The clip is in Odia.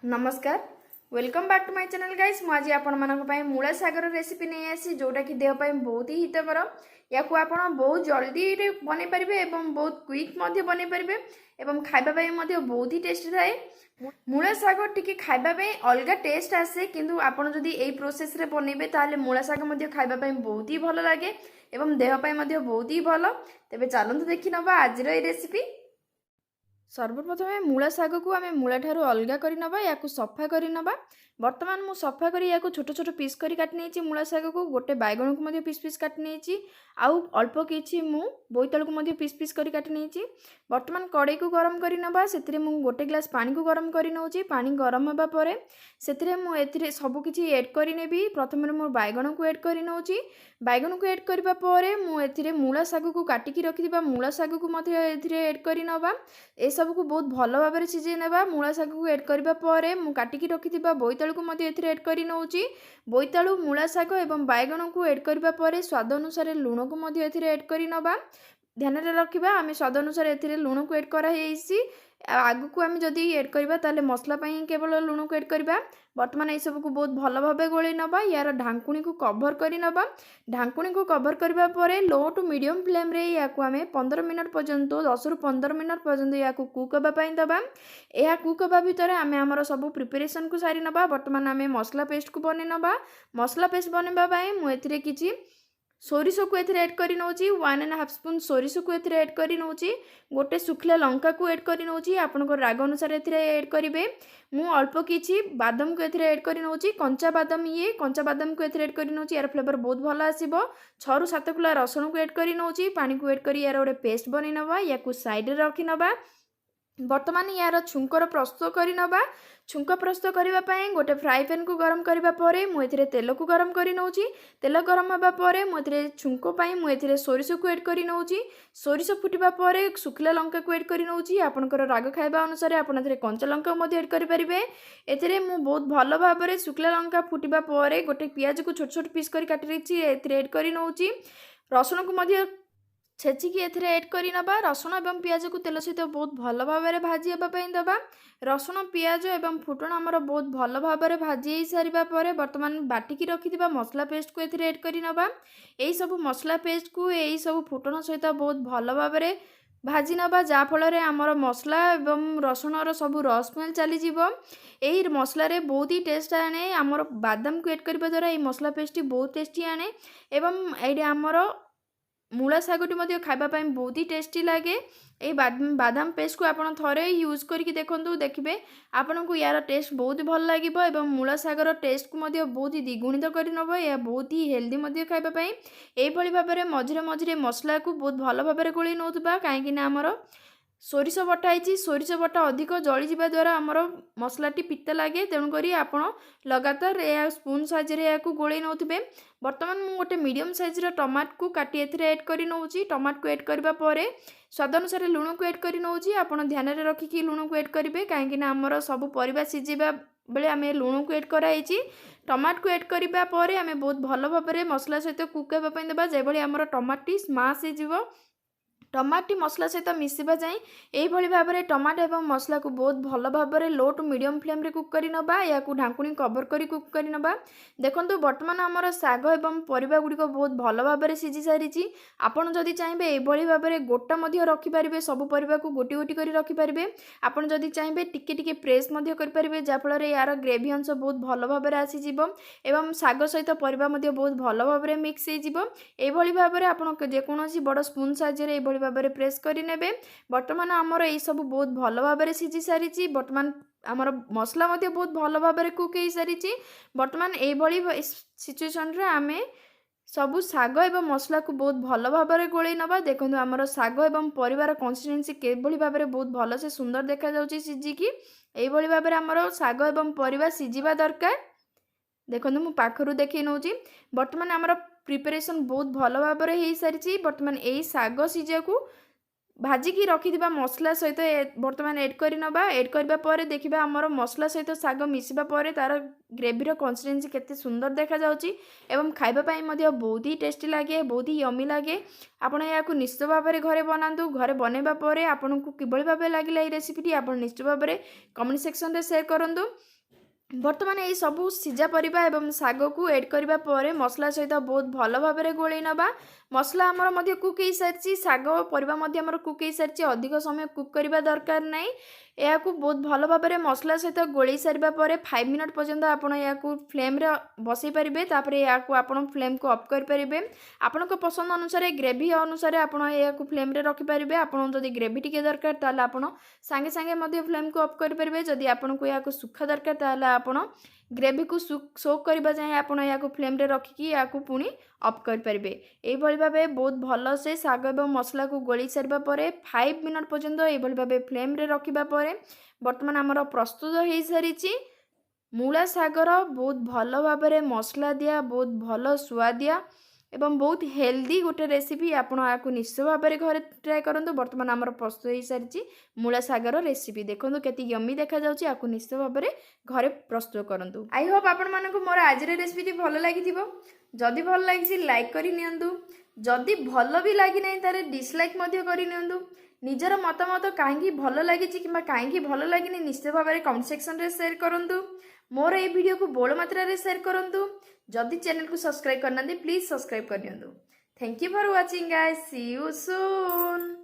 ନମସ୍କାର, welcome back to my channel, guys। ମୁଁ ଆଜି ଆପଣମାନଙ୍କ ପାଇଁ ମୂଳା ଶାଗର ରେସିପି ନେଇ ଆସିଛି, ଯେଉଁଟାକି ଦେହ ପାଇଁ ବହୁତ ହି ହିତକର। ୟାକୁ ଆପଣ ବହୁତ ଜଲ୍ଦିରେ ବନେଇ ପାରିବେ ଏବଂ ବହୁତ କ୍ୱିକ୍ ମଧ୍ୟ ବନେଇ ପାରିବେ ଏବଂ ଖାଇବା ପାଇଁ ମଧ୍ୟ ବହୁତ ହି ଟେଷ୍ଟି ଥାଏ। ମୂଳା ଶାଗ ଟିକେ ଖାଇବା ପାଇଁ ଅଲଗା ଟେଷ୍ଟ ଆସେ, କିନ୍ତୁ ଆପଣ ଯଦି ଏଇ ପ୍ରୋସେସରେ ବନେଇବେ, ତାହେଲେ ମୂଳା ଶାଗ ମଧ୍ୟ ଖାଇବା ପାଇଁ ବହୁତ ହି ଭଲ ଲାଗେ ଏବଂ ଦେହ ପାଇଁ ମଧ୍ୟ ବହୁତ ହି ଭଲ। ତେବେ ଚାଲନ୍ତୁ ଦେଖି ନେବା ଆଜିର ଏଇ ରେସିପି। ସର୍ବପ୍ରଥମେ ମୂଳା ଶାଗକୁ ଆମେ ମୂଳାଠାରୁ ଅଲଗା କରି ନେବା, ୟାକୁ ସଫା କରି ନେବା। ବର୍ତ୍ତମାନ ମୁଁ ସଫା କରି ୟାକୁ ଛୋଟ ଛୋଟ ପିସ୍ କରି କାଟି ନେଇଛି ମୂଳା ଶାଗକୁ। ଗୋଟେ ବାଇଗଣକୁ ମଧ୍ୟ ପିସ୍ ପିସ୍ କାଟି ନେଇଛି ଆଉ ଅଳ୍ପ କିଛି ମୁଁ ବୋଇତାଳୁକୁ ମଧ୍ୟ ପିସ୍ ପିସ୍ କରି କାଟି ନେଇଛି। ବର୍ତ୍ତମାନ କଡ଼େଇକୁ ଗରମ କରି ନେବା। ସେଥିରେ ମୁଁ ଗୋଟେ ଗ୍ଲାସ୍ ପାଣିକୁ ଗରମ କରି ନେଉଛି। ପାଣି ଗରମ ହେବା ପରେ ସେଥିରେ ମୁଁ ଏଥିରେ ସବୁ କିଛି ଏଡ଼୍ କରିନେବି। ପ୍ରଥମରେ ମୁଁ ବାଇଗଣକୁ ଏଡ଼୍ କରି ନେଉଛି। ବାଇଗଣକୁ ଏଡ଼୍ କରିବା ପରେ ମୁଁ ଏଥିରେ ମୂଳା ଶାଗକୁ, କାଟିକି ରଖିଥିବା ମୂଳା ଶାଗକୁ ମଧ୍ୟ ଏଥିରେ ଏଡ଼୍ କରି ନେବା। ଏସବୁକୁ ବହୁତ ଭଲ ଭାବରେ ସିଝେଇ ନେବା। ମୂଳା ଶାଗକୁ ଏଡ଼୍ କରିବା ପରେ ମୁଁ କାଟିକି ରଖିଥିବା ବୋଇତାଳୁକୁ ମଧ୍ୟ ଏଥିରେ ଏଡ଼୍ କରି ନେଉଛି। ବୋଇତାଳୁ, ମୂଳା ଶାଗ ଏବଂ ବାଇଗଣକୁ ଏଡ଼୍ କରିବା ପରେ ସ୍ୱାଦ ଅନୁସାରେ ଲୁଣକୁ ମଧ୍ୟ ଏଥିରେ ଏଡ଼୍ କରି ନେବା। ଧ୍ୟାନରେ ରଖିବା, ଆମେ ସ୍ୱାଦ ଅନୁସାରେ ଏଥିରେ ଲୁଣକୁ ଏଡ଼୍ କରାହେଇଛି ଆଉ ଆଗକୁ ଆମେ ଯଦି ଏଡ଼୍ କରିବା, ତାହେଲେ ମସଲା ପାଇଁ କେବଳ ଲୁଣକୁ ଏଡ଼୍ କରିବା। ବର୍ତ୍ତମାନ ଏସବୁକୁ ବହୁତ ଭଲ ଭାବେ ଗୋଳେଇ ନେବା। ୟାର ଢାଙ୍କୁଣୀକୁ କଭର୍ କରି ନେବା। ଢାଙ୍କୁଣୀକୁ କଭର୍ କରିବା ପରେ ଲୋ ଟୁ ମିଡ଼ିୟମ୍ ଫ୍ଲେମ୍ରେ ୟାକୁ ଆମେ 15 ମିନିଟ୍ ପର୍ଯ୍ୟନ୍ତ, 10ରୁ 15 ମିନିଟ୍ ପର୍ଯ୍ୟନ୍ତ ୟାକୁ କୁକ୍ ହେବା ପାଇଁ ଦେବା। ଏହା କୁକ୍ ହେବା ଭିତରେ ଆମେ ଆମର ସବୁ ପ୍ରିପାରେସନ୍କୁ ସାରି ନେବା। ବର୍ତ୍ତମାନ ଆମେ ମସଲା ପେଷ୍ଟକୁ ବନେଇ ନେବା। ମସଲା ପେଷ୍ଟ ବନେଇବା ପାଇଁ ମୁଁ ଏଥିରେ କିଛି ସୋରିଷକୁ ଏଥିରେ ଏଡ଼୍ କରି ନେଉଛି। 1.5 ସ୍ପୁନ୍ ସୋରିଷକୁ ଏଥିରେ ଏଡ଼୍ କରି ନେଉଛି। ଗୋଟେ ଶୁଖିଲା ଲଙ୍କାକୁ ଏଡ଼୍ କରି ନେଉଛି। ଆପଣଙ୍କର ରାଗ ଅନୁସାରେ ଏଥିରେ ଏଡ଼୍ କରିବେ। ମୁଁ ଅଳ୍ପ କିଛି ବାଦାମକୁ ଏଥିରେ ଏଡ଼୍ କରି ନେଉଛି। କଞ୍ଚା ବାଦାମ ଇଏ, କଞ୍ଚା ବାଦାମକୁ ଏଥିରେ ଏଡ଼୍ କରି ନେଉଛି। ଏହାର ଫ୍ଲେଭର୍ ବହୁତ ଭଲ ଆସିବ। 6ରୁ 7 କୁଲା ରସୁଣକୁ ଏଡ଼୍ କରି ନେଉଛି। ପାଣିକୁ ଏଡ଼୍ କରି ୟାର ଗୋଟେ ପେଷ୍ଟ ବନେଇ ନେବା। ୟାକୁ ସାଇଡ଼୍ରେ ରଖି ନେବା। ବର୍ତ୍ତମାନ ୟାର ଛୁଙ୍କର ପ୍ରସ୍ତୁତ କରି ନେବା। ଛୁଙ୍କ ପ୍ରସ୍ତୁତ କରିବା ପାଇଁ ଗୋଟେ ଫ୍ରାଏ ପ୍ୟାନ୍କୁ ଗରମ କରିବା ପରେ ମୁଁ ଏଥିରେ ତେଲକୁ ଗରମ କରି ନେଉଛି। ତେଲ ଗରମ ହେବା ପରେ ମୁଁ ଏଥିରେ ଛୁଙ୍କ ପାଇଁ ମୁଁ ଏଥିରେ ସୋରିଷକୁ ଏଡ଼୍ କରି ନେଉଛି। ସୋରିଷ ଫୁଟିବା ପରେ ଶୁଖିଲା ଲଙ୍କାକୁ ଏଡ଼୍ କରି ନେଉଛି। ଆପଣଙ୍କର ରାଗ ଖାଇବା ଅନୁସାରେ ଆପଣ ଏଥିରେ କଞ୍ଚା ଲଙ୍କା ମଧ୍ୟ ଏଡ଼୍ କରିପାରିବେ। ଏଥିରେ ମୁଁ ବହୁତ ଭଲ ଭାବରେ ଶୁଖିଲା ଲଙ୍କା ଫୁଟିବା ପରେ ଗୋଟେ ପିଆଜକୁ ଛୋଟ ଛୋଟ ପିସ୍ କରି କାଟି ଦେଇଛି, ଏଥିରେ ଏଡ଼୍ କରି ନେଉଛି। ରସୁଣକୁ ମଧ୍ୟ ଛେଚିକି ଏଥିରେ ଏଡ଼୍ କରି ନେବା। ରସୁଣ ଏବଂ ପିଆଜକୁ ତେଲ ସହିତ ବହୁତ ଭଲ ଭାବରେ ଭାଜି ହେବା ପାଇଁ ଦେବା। ରସୁଣ, ପିଆଜ ଏବଂ ଫୁଟଣ ଆମର ବହୁତ ଭଲ ଭାବରେ ଭାଜି ହେଇସାରିବା ପରେ ବର୍ତ୍ତମାନ ବାଟିକି ରଖିଥିବା ମସଲା ପେଷ୍ଟକୁ ଏଥିରେ ଏଡ଼୍ କରି ନେବା। ଏଇସବୁ ମସଲା ପେଷ୍ଟକୁ ଏଇସବୁ ଫୁଟଣ ସହିତ ବହୁତ ଭଲ ଭାବରେ ଭାଜି ନେବା, ଯାହାଫଳରେ ଆମର ମସଲା ଏବଂ ରସୁଣର ସବୁ ର ସ୍ମେଲ୍ ଚାଲିଯିବ। ଏହି ମସଲାରେ ବହୁତ ହି ଟେଷ୍ଟ ଆଣେ। ଆମର ବାଦାମକୁ ଏଡ଼୍ କରିବା ଦ୍ୱାରା ଏହି ମସଲା ପେଷ୍ଟଟି ବହୁତ ଟେଷ୍ଟି ଆଣେ ଏବଂ ଏଇଠି ଆମର ମୂଳା ଶାଗଟି ମଧ୍ୟ ଖାଇବା ପାଇଁ ବହୁତ ହି ଟେଷ୍ଟି ଲାଗେ। ଏଇ ବାଦାମ ପେଷ୍ଟକୁ ଆପଣ ଥରେ ୟୁଜ୍ କରିକି ଦେଖନ୍ତୁ, ଦେଖିବେ ଆପଣଙ୍କୁ ୟାର ଟେଷ୍ଟ ବହୁତ ଭଲ ଲାଗିବ ଏବଂ ମୂଳା ଶାଗର ଟେଷ୍ଟକୁ ମଧ୍ୟ ବହୁତ ହି ଦ୍ୱିଗୁଣିତ କରିନେବ। ଏହା ବହୁତ ହି ହେଲ୍ଦି ମଧ୍ୟ ଖାଇବା ପାଇଁ। ଏଇଭଳି ଭାବରେ ମଝିରେ ମଝିରେ ମସଲାକୁ ବହୁତ ଭଲ ଭାବରେ ଗୋଳେଇ ନେଉଥିବା, କାହିଁକିନା ଆମର ସୋରିଷ ବଟା ହେଇଛି। ସୋରିଷ ବଟା ଅଧିକ ଜଳିଯିବା ଦ୍ୱାରା ଆମର ମସଲାଟି ପିତା ଲାଗେ। ତେଣୁକରି ଆପଣ ଲଗାତାର ଏହା ସ୍ପୁନ୍ ସାହାଯ୍ୟରେ ଏହାକୁ ଗୋଳେଇ ନେଉଥିବେ। ବର୍ତ୍ତମାନ ମୁଁ ଗୋଟେ ମିଡ଼ିୟମ୍ ସାଇଜ୍ର ଟମାଟୋକୁ କାଟି ଏଥିରେ ଏଡ଼୍ କରି ନେଉଛି। ଟମାଟୋକୁ ଏଡ଼୍ କରିବା ପରେ ସ୍ୱାଦ ଅନୁସାରେ ଲୁଣକୁ ଏଡ଼୍ କରି ନେଉଛି। ଆପଣ ଧ୍ୟାନରେ ରଖିକି ଲୁଣକୁ ଏଡ଼୍ କରିବେ, କାହିଁକିନା ଆମର ସବୁ ପରିବା ସିଝିବା ବେଳେ ଆମେ ଲୁଣକୁ ଏଡ଼୍ କରାହେଇଛି। ଟମାଟୋକୁ ଏଡ଼୍ କରିବା ପରେ ଆମେ ବହୁତ ଭଲ ଭାବରେ ମସଲା ସହିତ କୁକ୍ ହେବା ପାଇଁ ଦେବା, ଯେଭଳି ଆମର ଟମାଟୋଟି ସ୍ମାସ୍ ହେଇଯିବ। ଟମାଟୋଟି ମସଲା ସହିତ ମିଶିବା ଯାଏଁ ଏଇଭଳି ଭାବରେ ଟମାଟୋ ଏବଂ ମସଲାକୁ ବହୁତ ଭଲ ଭାବରେ ଲୋ ଟୁ ମିଡ଼ିୟମ୍ ଫ୍ଲେମ୍ରେ କୁକ୍ କରି ନେବା। ଏହାକୁ ଢାଙ୍କୁଣୀ କଭର୍ କରି କୁକ୍ କରି ନେବା। ଦେଖନ୍ତୁ, ବର୍ତ୍ତମାନ ଆମର ଶାଗ ଏବଂ ପରିବା ଗୁଡ଼ିକ ବହୁତ ଭଲ ଭାବରେ ସିଝି ସାରିଛି। ଆପଣ ଯଦି ଚାହିଁବେ, ଏଇଭଳି ଭାବରେ ଗୋଟା ମଧ୍ୟ ରଖିପାରିବେ। ସବୁ ପରିବାକୁ ଗୋଟି ଗୋଟି କରି ରଖିପାରିବେ। ଆପଣ ଯଦି ଚାହିଁବେ, ଟିକେ ଟିକେ ପ୍ରେସ୍ ମଧ୍ୟ କରିପାରିବେ, ଯାହାଫଳରେ ଏହାର ଗ୍ରେଭି ଅଂଶ ବହୁତ ଭଲ ଭାବରେ ଆସିଯିବ ଏବଂ ଶାଗ ସହିତ ପରିବା ମଧ୍ୟ ବହୁତ ଭଲ ଭାବରେ ମିକ୍ସ ହେଇଯିବ। ଏଇଭଳି ଭାବରେ ଆପଣ ଯେକୌଣସି ବଡ଼ ସ୍ପୁନ୍ ସାହାଯ୍ୟରେ ଏଇଭଳି ଭାବରେ ପ୍ରେସ୍ କରିନେବେ। ବର୍ତ୍ତମାନ ଆମର ଏଇସବୁ ବହୁତ ଭଲ ଭାବରେ ସିଝି ସାରିଛି। ବର୍ତ୍ତମାନ ଆମର ମସଲା ମଧ୍ୟ ବହୁତ ଭଲ ଭାବରେ କୁକ୍ ହେଇସାରିଛି। ବର୍ତ୍ତମାନ ଏଇଭଳି ସିଚୁଏସନ୍ରେ ଆମେ ସବୁ ଶାଗ ଏବଂ ମସଲାକୁ ବହୁତ ଭଲ ଭାବରେ ଗୋଳେଇ ନେବା। ଦେଖନ୍ତୁ, ଆମର ଶାଗ ଏବଂ ପରିବାର କନସିଷ୍ଟେନ୍ସି କିଭଳି ଭାବରେ ବହୁତ ଭଲସେ ସୁନ୍ଦର ଦେଖାଯାଉଛି ସିଝିକି। ଏଇଭଳି ଭାବରେ ଆମର ଶାଗ ଏବଂ ପରିବା ସିଝିବା ଦରକାର। ଦେଖନ୍ତୁ, ମୁଁ ପାଖରୁ ଦେଖେଇ ନେଉଛି। ବର୍ତ୍ତମାନ ଆମର ପ୍ରିପାରେସନ୍ ବହୁତ ଭଲ ଭାବରେ ହେଇସାରିଛି। ବର୍ତ୍ତମାନ ଏଇ ଶାଗ ସିଝାକୁ ଭାଜିକି ରଖିଥିବା ମସଲା ସହିତ ବର୍ତ୍ତମାନ ଏଡ଼୍ କରି ନେବା। ଏଡ଼୍ କରିବା ପରେ ଦେଖିବା, ଆମର ମସଲା ସହିତ ଶାଗ ମିଶିବା ପରେ ତା'ର ଗ୍ରେଭିର କନସିଷ୍ଟେନ୍ସି କେତେ ସୁନ୍ଦର ଦେଖାଯାଉଛି ଏବଂ ଖାଇବା ପାଇଁ ମଧ୍ୟ ବହୁତ ହି ଟେଷ୍ଟି ଲାଗେ, ବହୁତ ହି ୟମି ଲାଗେ। ଆପଣ ଏହାକୁ ନିଶ୍ଚିତ ଭାବରେ ଘରେ ବନାନ୍ତୁ। ଘରେ ବନାଇବା ପରେ ଆପଣଙ୍କୁ କିଭଳି ଭାବେ ଲାଗିଲା ଏହି ରେସିପିଟି, ଆପଣ ନିଶ୍ଚିତ ଭାବରେ କମେଣ୍ଟ ସେକ୍ସନରେ ସେୟାର କରନ୍ତୁ। ବର୍ତ୍ତମାନ ଏହି ସବୁ ସିଝା ପରିବା ଏବଂ ଶାଗକୁ ଏଡ଼୍ କରିବା ପରେ ମସଲା ସହିତ ବହୁତ ଭଲ ଭାବରେ ଗୋଳେଇ ନେବା। ମସଲା ଆମର ମଧ୍ୟ କୁକ୍ ହେଇସାରିଛି, ଶାଗ ପରିବା ମଧ୍ୟ ଆମର କୁକ୍ ହେଇସାରିଛି। ଅଧିକ ସମୟ କୁକ୍ କରିବା ଦରକାର ନାହିଁ। ଏହାକୁ ବହୁତ ଭଲ ଭାବରେ ମସଲା ସହିତ ଗୋଳେଇ ସାରିବା ପରେ 5 ମିନିଟ୍ ପର୍ଯ୍ୟନ୍ତ ଆପଣ ଏହାକୁ ଫ୍ଲେମ୍ରେ ବସାଇ ପାରିବେ। ତାପରେ ଏହାକୁ ଆପଣ ଫ୍ଲେମ୍କୁ ଅଫ୍ କରିପାରିବେ। ଆପଣଙ୍କ ପସନ୍ଦ ଅନୁସାରେ, ଗ୍ରେଭି ଅନୁସାରେ ଆପଣ ଏହାକୁ ଫ୍ଲେମ୍ରେ ରଖିପାରିବେ। ଆପଣଙ୍କୁ ଯଦି ଗ୍ରେଭି ଟିକେ ଦରକାର, ତାହେଲେ ଆପଣ ସାଙ୍ଗେ ସାଙ୍ଗେ ମଧ୍ୟ ଫ୍ଲେମ୍କୁ ଅଫ୍ କରିପାରିବେ। ଯଦି ଆପଣଙ୍କୁ ଏହାକୁ ଶୁଖା ଦରକାର, ତାହେଲେ ଆପଣ ଗ୍ରେଭିକୁ ସୋକ୍ କରିବା ଯାଏଁ ଆପଣ ଏହାକୁ ଫ୍ଲେମ୍ରେ ରଖିକି ଏହାକୁ ପୁଣି ଅଫ୍ କରିପାରିବେ। ଏଇଭଳି ଭାବେ ବହୁତ ଭଲସେ ଶାଗ ଏବଂ ମସଲାକୁ ଗୋଳେଇ ସାରିବା ପରେ 5 ମିନିଟ୍ ପର୍ଯ୍ୟନ୍ତ ଏଇଭଳି ଭାବେ ଫ୍ଲେମ୍ରେ ରଖିବା ପରେ ବର୍ତ୍ତମାନ ଆମର ପ୍ରସ୍ତୁତ ହୋଇସାରିଛି ମୂଳା ଶାଗର ବହୁତ ଭଲ ଭାବରେ ମସଲା ଦିଆ, ବହୁତ ଭଲ ସୁଆଦିଆ ଏବଂ ବହୁତ ହେଲ୍ଦି ଗୋଟେ ରେସିପି। ଆପଣ ଏହାକୁ ନିଶ୍ଚୟ ଭାବରେ ଘରେ ଟ୍ରାଏ କରନ୍ତୁ। ବର୍ତ୍ତମାନ ଆମର ପ୍ରସ୍ତୁତ ହୋଇସାରିଛି ମୂଳା ଶାଗର ରେସିପି। ଦେଖନ୍ତୁ, କେତେ ୟମି ଦେଖାଯାଉଛି। ଆକୁ ନିଶ୍ଚୟ ଭାବରେ ଘରେ ପ୍ରସ୍ତୁତ କରନ୍ତୁ। I Hope ଆପଣମାନଙ୍କୁ ମୋର ଆଜିର ରେସିପିଟି ଭଲ ଲାଗିଥିବ। ଯଦି ଭଲ ଲାଗିଛି, ଲାଇକ୍ କରି ନିଅନ୍ତୁ। ଯଦି ଭଲ ବି ଲାଗିନାହିଁ, ତାହେଲେ ଡିସଲାଇକ୍ ମଧ୍ୟ କରିନିଅନ୍ତୁ। ନିଜର ମତାମତ କାହିଁକି ଭଲ ଲାଗିଛି କିମ୍ବା କାହିଁକି ଭଲ ଲାଗିନି, ନିଶ୍ଚିତ ଭାବରେ କମେଣ୍ଟ ସେକ୍ସନରେ ସେୟାର କରନ୍ତୁ। ମୋର ଏଇ ଭିଡ଼ିଓକୁ ବହୁଳ ମାତ୍ରାରେ ସେୟାର କରନ୍ତୁ। ଯଦି ଚ୍ୟାନେଲକୁ ସବସ୍କ୍ରାଇବ୍ କରିନାହାନ୍ତି, ପ୍ଲିଜ୍ ସବସ୍କ୍ରାଇବ୍ କରିନିଅନ୍ତୁ। Thank you for watching, guys. See you soon.